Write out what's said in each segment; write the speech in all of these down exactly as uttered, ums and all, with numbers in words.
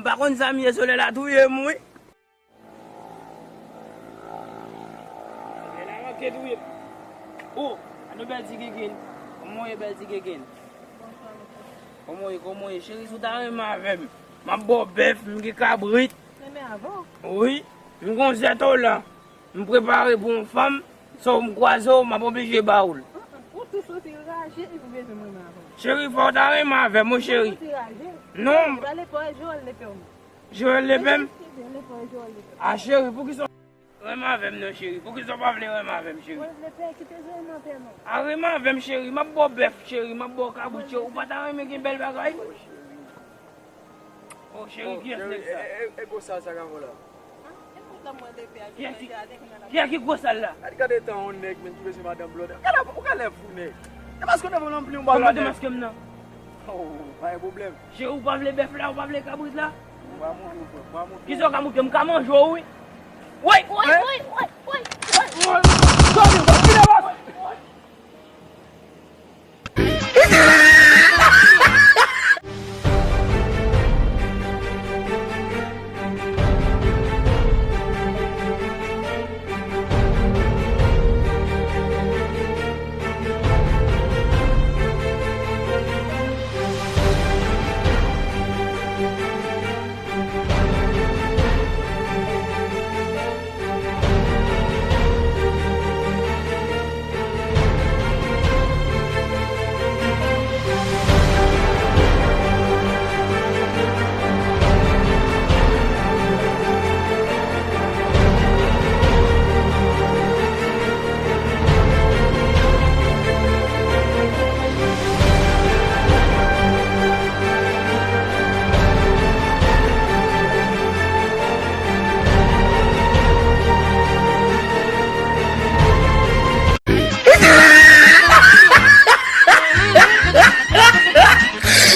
Pa konn sa m ye, solèy la touye m, wi. Solèy la manke touye m. O, gade bèl ti gigin. Kòman w ye, bèl ti gigin? Kòman w ye, kòman w ye? Cheri, si w ta renmen avè m, m ap ba w bèf, m gen kabrit. Renmen avè w? Wi, m gon zètolan. M prepare pou yon fanm, so m kwaze w, m ap oblije ba w l. Ou tou soti raje epi w bezwen m renmen avè w. Cheri, fò w ta renmen avè m, wi, cheri. Ou soti raje. Non. Ou pale pa Joel Lepè w. Joel Lepè m? Joel Lepè, Joel Lepè. A, cheri, poukisa w renmen avè m non, cheri? Poukisa w pa vle renmen avè m, cheri? Joel Lepè, kite Joel nan pè non. A, renmen avè m, cheri, m ap ba w bèf, cheri, m ap ba w kabrit, cheri. Ou pa ta renmen gen bèl bagay? O, cheri, kiyès nèg sa? E, e, e, e gwo sal sa k avè w la? Kiyès ki, kiyès ki gwo sal la? Gade, gade tan yon nèg menm ki bezwen madanm blòdè. Gade, ou ka lè fou nèg. E paske w nan pran yon balon. Kòman demaske m nan? O, pa gen pwoblèm. Cheri, ou pa vle bèf la, ou pa vle kabrit la? Mwen montre w, frè, mwen montre w. Kisa w ka montre m? M ka manje w, wi. Woy, woy, woy, woy, woy, woy. Tande, w ap kite w.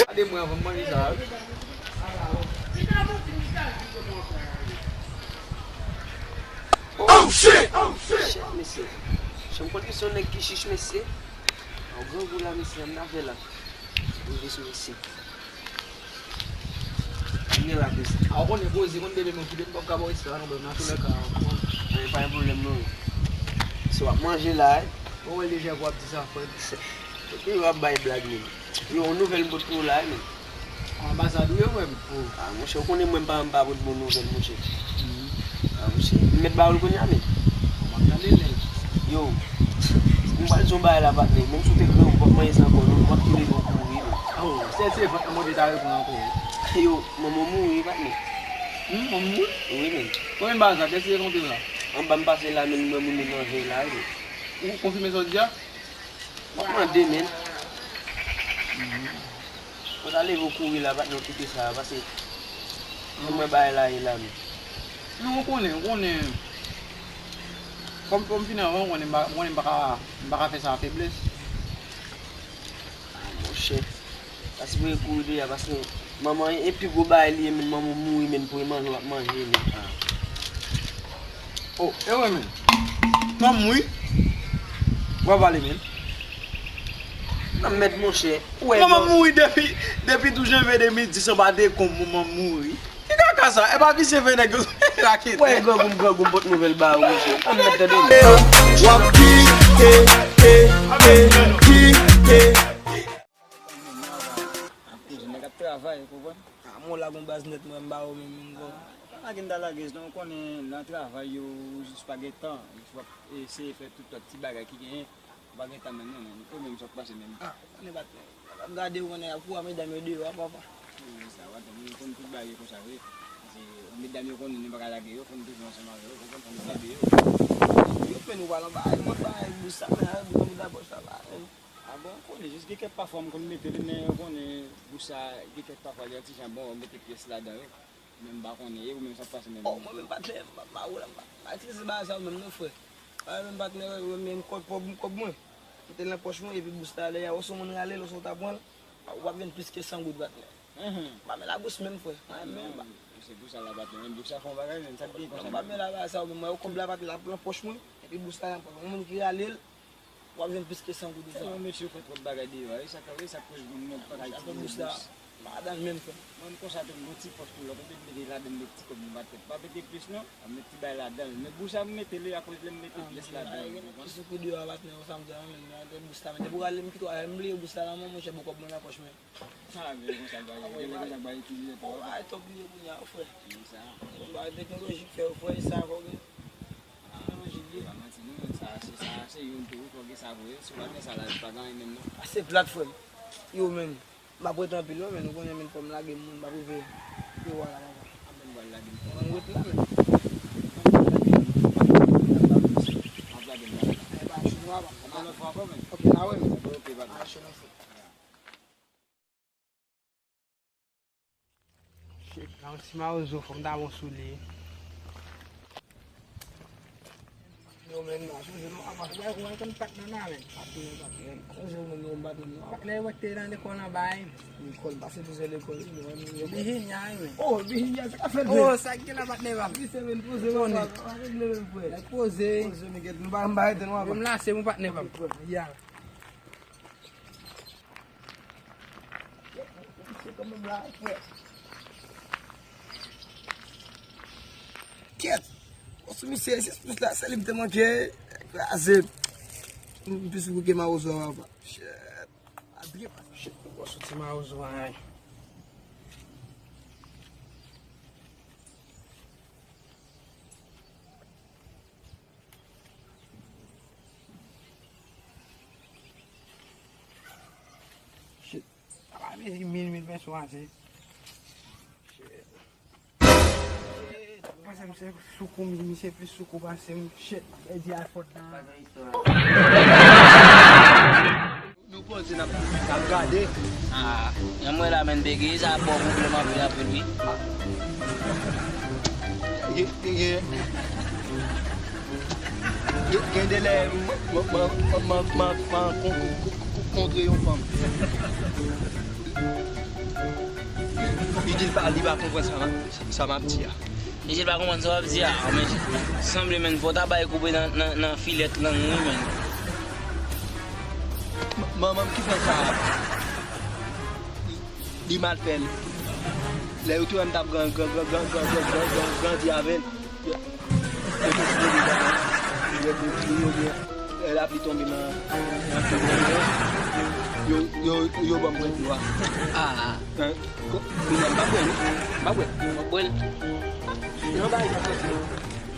Gade mwen avan m manje sa. Oh shit! Oh shit, mesye. Jan m konn ki se yon nèg ki chich, mesye. Yon grangou la, mesye, annafè la. Yon vis, mesye. Vin la, mesye. A, ou konnen poze, konn demen mwen kite m p ap ka ba w respè la non, bro, nan toulèka. Anyen, pa gen pwoblèm non. Si w ap manje la, wi. Bon, wè lejè pou w ap di sa, frè. Ou toujou ap bay blag, menm. Yo, yon nouvèl m pot pou w la, wi, menm. Anbasad ou ye, frè m. Oh. A, monchè, ou konnen mwen, m pa, m pa pot bon nouvèl, monchè. Mhm. A, monchè. M mèt ba ou l kounye a, menm. M ap tande, nèg. Yo, m pral di yon bagay la, patnè. Menm si w te grangou, w p ap manyen sa ankò, non. W ap tou leve w kouri, menm. Oh, se, se vant mwen te ta reponn ankò. Yo, manman w mouri, patnè. Hmm, manman w mouri? Wi, menm. Konbyen bagay sa? Kiyès ki te konte w la? Anba m pase la, menm m wè moun yo nan vèy la, wi, menm. Ou konfime sa w di a? M ap mande, menm. Mwen ta leve w kouri la, patnè, w kite sa, paske mwen mwen bagay la ye la, menm. Non, ou konnen, ou konnen. Kòm, kòm fini anvan, ou konnen, m pa, ou konnen m pa ka, m pa ka fè sa a feblès. A, monchè. Pa sipoze kouri deja, paske manman e pi gwo bagay li ye, menm manman w mouri, menm pou e manje w ap manje, menm. Oh, e wè, menm. Manman w mouri? W ap pale, menm. Nan mèd, monchè. Ou wè, manman m mouri depi, depi douz janvye de mil dis anba dekonm, manman m mouri. Ki kaka sa? E pa visye fè nèg yo lakete. Wè, grangou m, grangou m pot nouvèl ba ou, monchè. Nan mèd, tande m. W ap kite, e, e, kite. Ap koze, nèg ap travay, ou konprann? A, mwen la gon baz nèt mwen, m ba ou menm, menm gon. A, pa lage m ta lage, non, ou konnen nan travay yo, ou jis pa gen tan, ou jis w ap eseye fè tout lòt ti bagay ki genyen, ou pa gen tan menm, non, menm, ou menm sa k pase menm. A, ou konnen patnè, m ap gade ou konnen ap kou a medam yo deyò a, papa. Ou konnen sa, patnè, nou konn tout bagay konsa vre. Se medam yo konnen nou pa ka lage yo, fò nou toujou ansanm avè yo, ou konprann, fò nou ede yo. Yo fè nou pale anba, mwen bay bous sa, men avè bous anba pòch la, pa menm. A bon, ou konnen, jis gen kèk pafwa m konn mete li, men ou konnen bous sa, gen kèk pafwa li yon ti jan bon, ou mete pyès ladan yo. Men m pa konnen, e ou menm sa k pase menm? Oh, mwen menm patnè, m pa, m pa, m pa, m pa itilize bagay sa yo menm non, frè. Mwen menm patnè, mwen menm kòb, kòb, kòb mwen. Mete l nan pòch mwen, epi bous la, lè y a, ou se yon moun rale l, ou se w ta pran l, w ap jwenn plis ke san goud, patnè. Mhm. M pa mele a bous menm, frè. A, mwen menm, non, se pou sa la, patnè. Men bous sa fè yon bagay, menm sa k gen konsa. Non, m pa mele a bagay sa yo menm, mwen, kòb la, patnè, l ap nan pòch mwen, epi bous la, yon moun ki rale l, w ap jwenn plis ke san goud. Sa yon mesye fè twòp bagay deyò a, e sa k, e sa k koz moun nan pa ka itilize bous. Madanm menm frè. Mwen, m konsa tou, m gon ti pòch pou lòt, epi m mete ladann de ti kòb m pa t fè. M pa mete plis non, m met ti bay ladann. Men bous a m mete li akoz lè m mete pyès ladann, ou konprann? Sou kou deyò a patnè, ou sa m di a, men, men, bous la, men depi w ale m kite w, m bliye bous la la, monchè, bon kòb mwen nan pòch mwen. Ah, men konsa l pa ye. Gen lè konsa l pa itilize twòp. Bon, bagay twòp li ye kounye a, frè. Gen sa. Bon, bagay teknolojik fè yo, frè, e sa ankò gen. Teknolojik li ye. Pa manti non, men sa, se sa, se youn tou, fò gen sa vre. Si w pa gen sa, lavi pa gen anyen menm non. Pase plat, frè m. Yo, men. M ap ret anpil non, men nou konnen, men fò m lage m, m ap rive. Yo, wala, papa. Apre m pral lage m. Mwen ret la, men. M ap lage m la. E pa chou nwa, papa. Yon lòt fwa ankò, men. Ok, n a wè, men. Ok, papa. A, chou nan fou. Shit, nan yon ti mawozo, fò m ta bon sou li. Yo, men, nan, chonje non, apa, wè, wè, konn patnè nan, men. Patnè, patnè. Chonje, men, nou, patnè, non. Patnè, wè, te nan lekòl anba, en. Lekòl, pase pou se lekòl, wi, men, men. Virginia, wi, men. Oh, Virginia, sa ka fèt, men. Oh, sa ki la, patnè, pa m. Wi, se, men, poze, men, pa, pa regle, men, frè. Nèg poze. Poze, men, gèt, nou pa, m pa rete, non, apa. Menm la, se mwen, patnè, pa m. Ya. Se kanmenm la, frè. Kèt! Bon, sou misye, se plis la, se li m te manke. Kraze. M plis gwo ke mawozo a, papa. Shit. A byen pase. Shit, bon, soti mawozo a, en. Shit. Apa mezi mil, mil pèso ase. Shit. Shit. Pase misye soukou, misye plis soukou pase m. Shit. Pèdi iPhone nan. Nou poze n ap, n ap gade. Ah, jan m wè la, menn, bege sa ba w pwoblèm anpil, anpil, wi. Gen, gen, gen, gen, gen de lè, m, m, m, m, m, m, m, kon-, kon-, kon-, kontre yon fanm. Li di l pa, li pa konprann sa m ap, sa m ap di a. Misye pa konprann sa w ap di a, men sanble, menn, fò w ta bay koube nan, nan, nan filèt lang wi, menn. M-, manman m ki fè sa, li mal fè l. Lè yo te wè m t ap gran-, gran-, grandi avè l, yo, yo te sipoze ban m yon bouki oubyen lè lapli tonbe nan, nan, yo, yo, yo ban m pwent dlo a. Ah. Hein? Ko-, kounye a m pa bwè, non. M pa bwè. M ap bwè l. Jan bagay sa soti.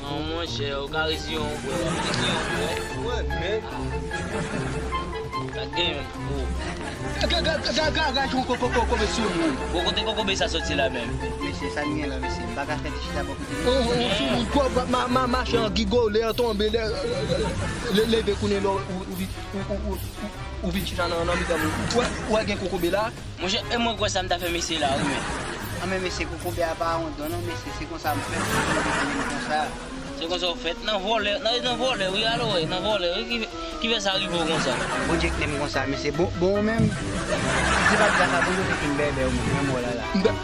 Non, monchè, ou ka resi yon bwè, w ap resi yon bwè. Mwen menm. Sa gen, menm. Ga, ga, ga, ga, ga, ga, jan ko-, ko-, ko-, kobe sou moun. Bon, kote kokobe sa soti la menm? Mesye, sa n gen la, mesye? M pa ka fè ti chita bò kote m. On, on, on sou moun twòp, ma, ma, mache an gigole, an tonbe, lè, lè, leve kounye lè, ou, ou, ou, ou, ou, ou vin chita nan, nan mitan moun. Ou wè, ou wè gen kokobe la? Monchè, e mwen kwè sa m ta fè mesye la, wi, men. An, men mesye, kokobe a pa yon don, non, mesye, se konsa m fèt, se konsa m vin konsa. Se konsa w fèt, nan vòlè, nan, nan vòlè, wi, alò, wi, nan vòlè, wi, ki, ki fè sa rive w konsa. Bondye kite m konsa, mesye, bon, bon, ou menm, si se pa t grasa Bondye, ou te fin bèbè, ou menm, menm wè w la, la. M bè-,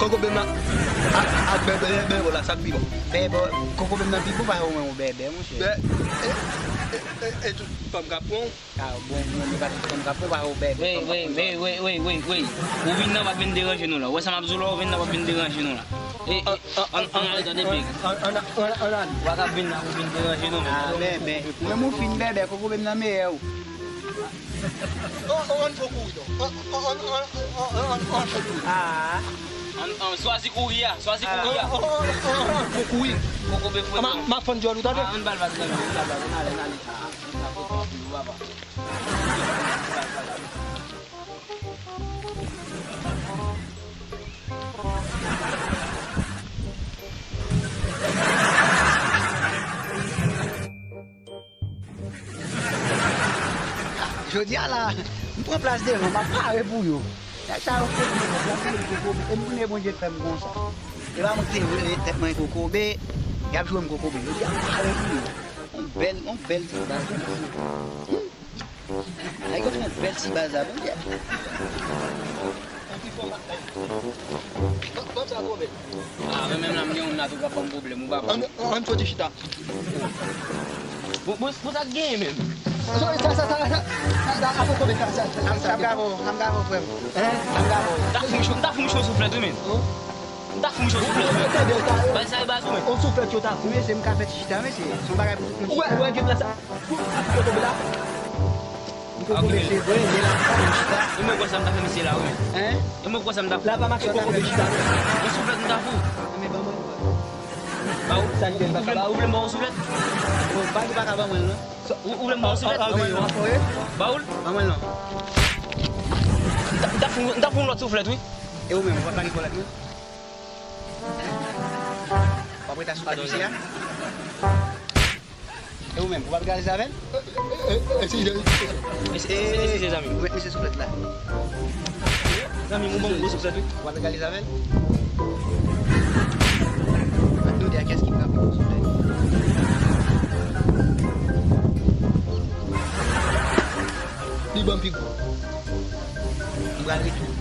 kokobe m nan, ak, ak bèbè, bèbè, wè w la, sa k pi bon. Bèbè, kokobe m nan pi bon, pa ou menm, ou bèbè, monchè. Bè-, e, e, e, e tout fanm k ap pran w. Ah, bon, bon, nou pa tout konn ka pou pa ou bèbè. Wey, wey, wey, wey, wey, wey, wey. Ou vin nan, p ap vin deranje nou la. Ou wè sa m ap di w la, ou vin nan, p ap vin deranje nou la. E, e, an, an, an, ale, tande big. An, an, an, an, an. Ou pa ka vin nan pou vin deranje nou, men. Ah, bèbè. Ou menm ou fin bèbè, kokobe m nan meyè ou. An, an, an, fò kouri, non. An, an, an, an, an, an, an, fò kouri. Ah. An, an, swazi kouri a, swazi kouri a. An, an, an, an, an, fò kouri. Kokobe fwèt. M ap fann djòl ou, tande? Ah, ann ba l vag nan men, ann ba l vag, ann ale, ann ale. Ah, ah, ah, ah, ah, ah, ah, ah. Jodi a la, m pran plas devan, m ap pare pou yo. Nèg sa yo kote m, kote m, kote m, e m konnen Bondye fè m konsa. E pa mwen ki te rele tèt mwen kokobe, y ap jwe m kokobe. Jodi a, m pare pou yo. On bèl, on bèl ti baz. Ay, gade yon bèl ti baz la, Bondye. Ah, men menm la, m gen yon nat ou k ap ban m pwoblèm, ou pa bon. Ann, ann soti chita. Bon, bon, bon, sa k genyen menm? Sa, sa, sa, sa, sa, sa, sa, sa, Sa m ka fè w, sa m ka fè w, frè m. Sa m ka fè w. M ta fout mouch, m ta fout mouch yon souflèt, wi, men. M ta fout mouch yon souflèt, wi. Bay sa e baz ou, men. Yon souflèt yo ta fout. Mesye, m ka fè ti chita, mesye. Se yon bagay pou tout moun. Ou wè, ou wè, gen plas la. Ou tonbe la. Ou tonbe, mesye, vre, men la, pa chita. E mwen kwè sa m ta fè mesye la, wi. Hein? E mwen kwè sa m ta fè. La pa mache, ou tonbe chita. Yon souflèt m ta fout. Men ban mwen. Ba ou, sa li gen, ou vle, ou vle m ba ou souflèt? Bon, pa di pa ka ban mwen, non. Ou, ou vle m ba ou souflèt? Ban mwen, non. Ba ou l? Ban mwen, non. M ta, m ta fout, m ta fout yon lòt souflèt, wi. E ou menm, ou pa ka gen kòlèt, non? W ap rete asou tèt misye a? E ou menm, ou p ap egalize avè l? Eskize, eskize, zanmi. Ou met misye sou plèt la. Zanmi, ou ban m gwo souflèt, wi. Ou p ap egalize avè l? Mwen tande a kiyès ki pran pi gwo souflèt. Li ban m pi gwo. M pral retounen.